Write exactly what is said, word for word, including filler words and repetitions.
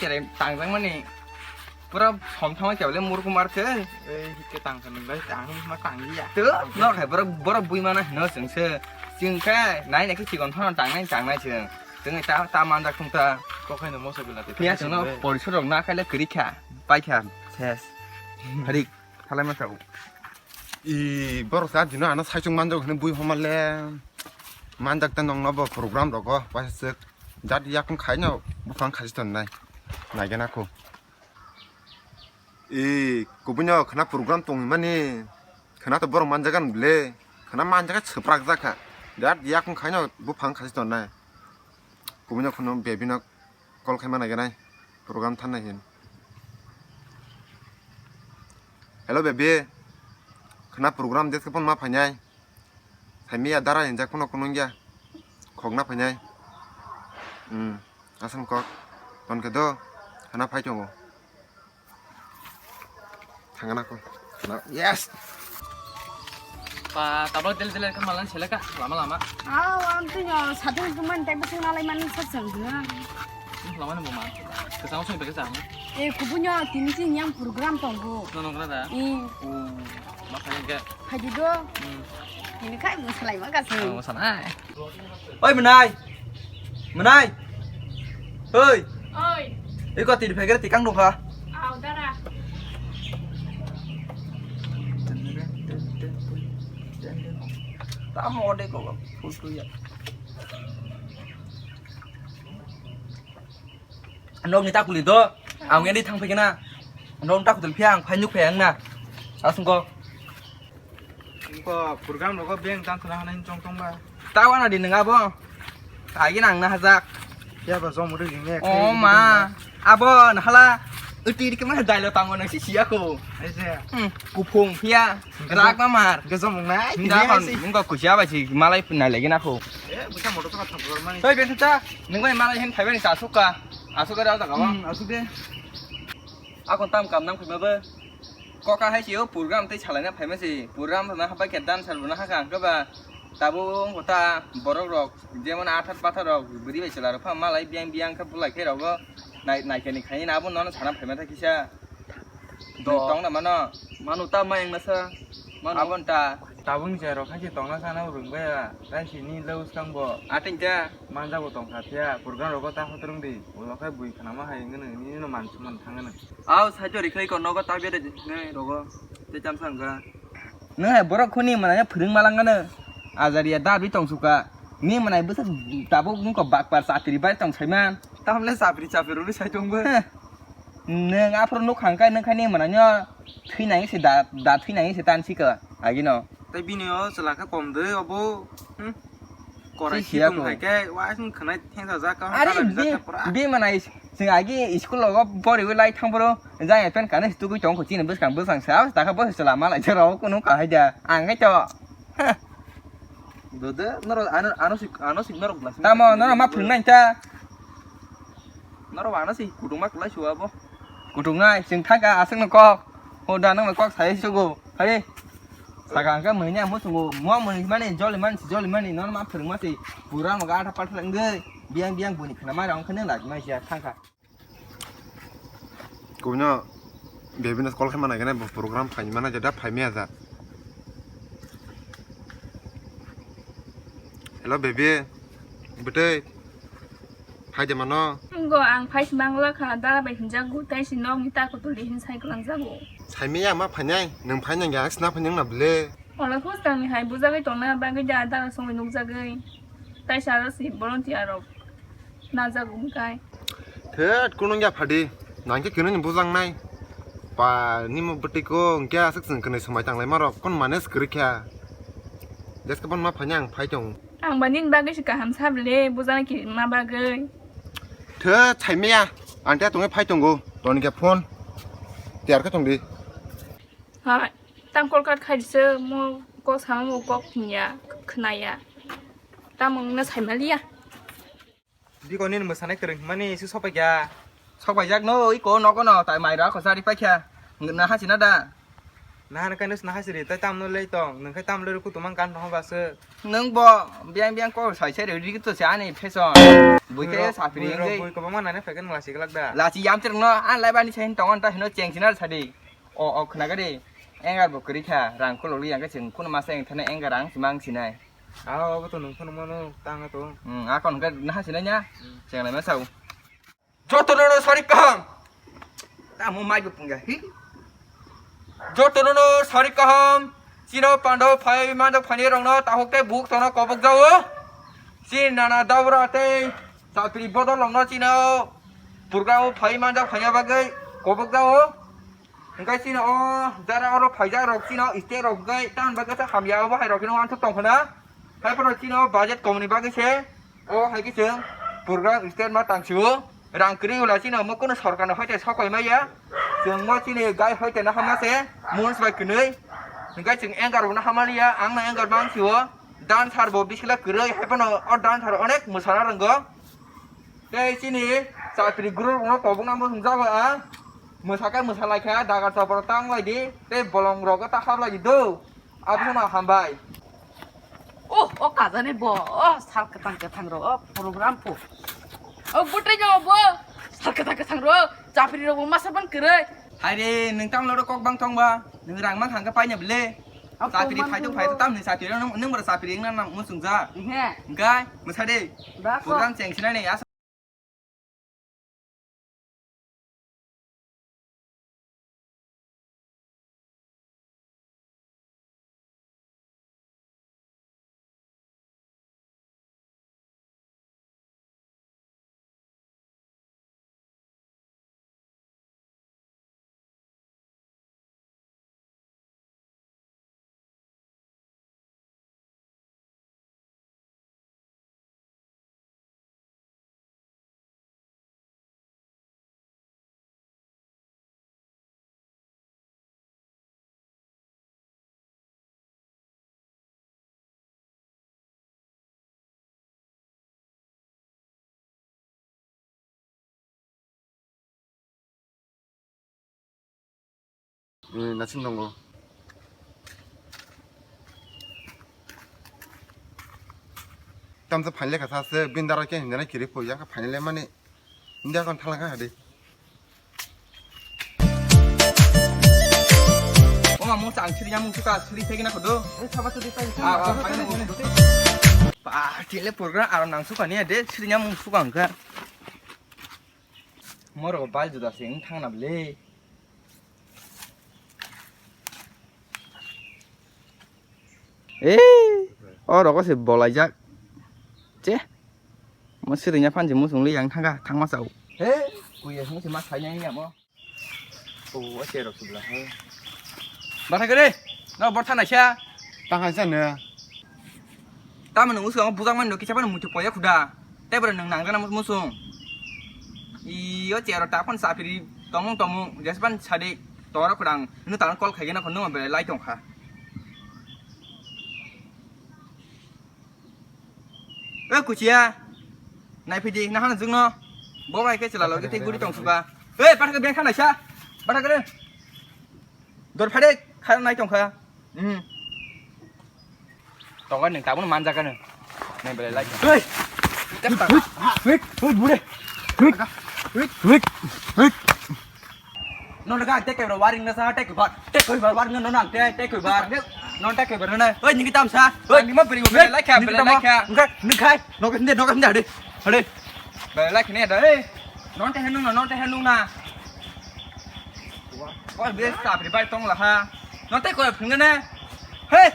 Tangjak mani pura somthangma kebole muruk mar se. Ei, hikke tangsa nung bai, tang ma tang ya. To, no khai borok, borok bui mana hino chwng se. Chwng khe nai nai khe chikon phano tangnai tangnai chwng. Chwng ta, ta manjak thung ta. Kokhai no moso bila te. Phiya chwngno porisor rok na khaile kwrwi kha, pai kha, ses. Harik, thalai ma sao. I borok sa dino ano saichung manjak hino bui homalle. Manjak ta nongno bo program rogo, waisa swk. Jat yakung khaino buphang khasi tonnai. Naigena kho. E, kubunyo khana program tongmani. Khana to borok manjagan ble. Khana manjaga swprak jakha. Jat yakung khaino buphang khasi tonnai. Kubunyo khano bebino call khaima naigenai. Program thanai hin. Hello bebe. Khana program deske phone ma phainai. Saimia dara hinjak phano kunung ya. Khokna phainai. Hmm. Asam kok. Ton khe do. Khana phai tongo. Thangana ko. Khana. Yes. Pa, tablo del del ka malan seleka lama lama. Aw, ang tuh nyo satu teman tapi sing nalai mana sasang na. Lama ni buma. Kesang soi beke sama. Eh, kubunya tini sih yang program tonggo. Nono kena da. Eh. Oh. Makanya enggak. Haji do. Hmm. Ini kai masalah maka sih. Oh, sana. Oi, Menai. Menai. Hoi. Oi. Iko tiri phegere tikang dong kha. Au dara. Tamo ode ko futu ya. Nokni takuli do, ang yani thang phai kena. Nok takuli phiya ang phai nuk phai ang na. Asung ko. Ko program rogo beng tan thana hanai chong tong ba. Tawa na di nang abo. Agi nang na hajak. Ya ba jom ri ne. Oh ma. Abo na hala. Uti ri kema dai lo tango nang si sia ko. Ai se. Hmm, kuphung phiya. Rak ma mar. Ge jom nai. Nda kon nungko kusia ba si malai pina legi na ko. Eh, busa motor ka thang mani. Hoi ben ta. Nungko malai hin thaiba ni sa suka. Asuka da ta ka ba. Hmm, asuk de. Akon tam kam nang phima ba. Koka hai sio program tei salaina phaima si. Program na habai khe dancer bo na haka ang ba. Tabo wngkha ta borok rok jemon athar pathar rok bwrwi bai chwla rok pha malai biyang biyang khe bulai khe rogo nai nai khe ni khaini abo nono sana phaima ta kisa. Do. Tong na mano. Manu ta mayang nasa. Manu. Abon ta. Tabung je rok haji tong na sana urung baya. Tai sini lau skang bo. Ating ja. Manja bo tong kha thia. Program rogo ta hotrung di. Ulo khai bui khana ma hai ngene ni no man suman thang ngene. Aw, saichori khai ko nogo ta bere ne rogo. Te cham sang ga. Nang hai borok khoni mana ya phwrwng malang ngene. Ajaria da bi tong suka. Ni mana bwsa tabuk nungko bakpar chakri bai tong saiman. Tamle chapri chapri runi sai tong bo. Heh. Nwng aphuru nuk khang kai nwng khai ni mwnanyo thwinai se da, da thwinai se tan si ka agino. Tai bini o chwla khe kom de obo. Hmm. Korai si siya khwlwng ko. Hai khe wa sing khwnai thengsa jak ka. Are bi, bi manai sing agi school logo pori lai thang boro jaya pen kane tugui tong kho chini bwskang bwskang sa ta kha bo chwla ma lai chero kunu ka hai da ang khai to. Heh. Dode norok ano, ano sik, ano sik norok bwla sing. Tamo norok ma phwrwng nai ta. Norok ano sik kutung ma kwlai suwa bo. Kutung nai sing thaka aswk no kok. Ho da nang kok sai sugo. Hai. Saka angka mani amo sungo. Mo mani mani joli mani si joli mani norok ma phwrwng ma si. Pura mo ga ta pat phwrwng de. Biang biang buni khna ma rong khne laj ma sia thangka. Kubino bebino call khaima nai gana bo program phaima na jada phaima ja. Hello bebe. Bwtwi. Phai de mano. Ngo ang phai mangla kha dara bai hinjago tai si nok ni ta kutuli hin sai klang jago. Saimi ya ma phainai nang phainai ga sna phainai na ble. Ola khos tang ni hai bujagwi tongna bagwi da dara songwi nukjagwi. Tai sa si volunteer rok. Najak wngkai. Thet, kunung ya phadi. Nang khe kwnwi ni bujang nai. Pa, nimo bwtwi ko, hwnkhe aswk chwng kwnwi swmai tanglai ma rok. Kon mane swkri kha. Jeske bon ma phanya ang phai tong. Ang ba nini bagwi se kaham sa bwle, bujang ki ma bagwi. Thet, chai maya. Ang te tongwi phai tongo. Toni khe phone. Tiyar khe tong di. Hai, tam call cut khai se mo kok sama mo kok hwnya, khwnaya. Tam wngna sai maliya. Biko nini mwsanai kwrwng hwnmani se sopai kha. Sopai jak no, iko nogo no, tai mai ra khosari paikha. Ngwna hachina da. Nahan kai nus nahasiri, tai tamno lei tong, nung khai tamlo rw kutumang kan tong ba se. Nwng bo biang biang kok sai sai rw rikto se ani fashion. Bui khe sapri bui rok, wngwi. Bui kwbangma nani phaikan lachi glak da. Lachi yam tirno, an lai bani sai tong an ta hino cheng sinar sadi. O, o, khna gari. Engar bo kwrwi kha, rang kolok li yang khe chwng kuno masa yang thani engar rang simang sinai. Aw, abo to nung phano mano, tang to. Hmm, akon khe naha sinai nya. Hmm. Cheng lai ma sao. Jotono no sari kaham. Tamo mai bo pungya. Hi. Jotono no sari kaham. Chino pando phai mando phani rongno tahok tei buk tono kobok jao. Chini nana dabra tei chapri bodol rongno chino purgao phai mando phanya bagwi kobok jao. Hingkai chino o jara oro phaijak rok chino state rok gai tan bagwi ta hamya obo hai rok no anthok tong khna. Hai phano chino budget komni bagwi se o hai khe chwng program state ma tang sio. Rang kwrwi wla chini omo kuno sorkar ni hoite sokoi maya. Chwng mo chini gai hoite no hama se muns bai kwnwi. Hingkai chwng anger rok no hama liya, ang no anger mang sio. Dancer bo bisila kwrwi, hai phano o dancer onek mwsana rwngo. Tei chini chapri group rok no kobokna mwsung jago ang. Mwsaka mwsalaikha, dagar chopor tang lai di, tei bolong rogo ta hap lai di do. Abisano hambai. Oh, o kajani bo, o sal kwthang kwthang ro, o program po. O bwtwi no bo, sal kwthang kwthang ro, chapri ro bo masa ban kwrwi. Hai re, nwng tamo loro kok bang thong ba, nwng rang mang hangka paina bele. Chapri phai to phai to tam ni chapri ro nwng bora chapri wngna nang muchung ja. Ihe. Hingkai, mwsa de. Program cheng sinani asa. Nasing tongo. Tamsa phaile kasa se bindara ke hindana kiri po ya phaile mani. India kon thala ka hadi. Oma mo chang siri nyamung suka siri thegi na khodo. Saba siri thegi. Ah, ah, pa tile program aram nang suka ni de siri nyamung suka angka. Moro bal juda sing thang na bele. Eh, o rogo se bolaijak. Che. Mo sirinya phanji musung li yang thangka, thangma sao. He, kuya sung se ma sai nang ya mo. O, o che rok subla he. Batha kere. No bortha naisa. Tang hai sa ne. Tamo nung usung bujak mani no kisa phano muitu poya khuda. Tei bwrwi nung nang jana musung. Iyo chero ta phone sapiri tomung tomung jespan sadi tora khudang nung tang call khaigena khon nung belai lai tongkha. E kuchiya. Nai phidi nahana jungno. Bo bai khe chwla logi tei guri tong suka. E pathak beng kha naisa. Pathak re. Dor phade kha nai tongkha. Hmm. Tongo nung tabuk manjak kano. Nai belai lai. Hei! Hei! Hei! Hei! Hei! Bure! Hei! Hei! Hei! No, no, take over, warning na sa, take over, take over, warning, no, no, take, take over. No, take over, no, no. Oi, nigi tam sa. Oi, nima beri, beri, like, beri, like. Ngai, ngai. No, no, no, no, hade. Hade. Belai like ne da, eh. No, take, no, no, take, no, na. Oi, beri, stop, beri, bai, tong la, ha. No, take over, phunga ne. Hey!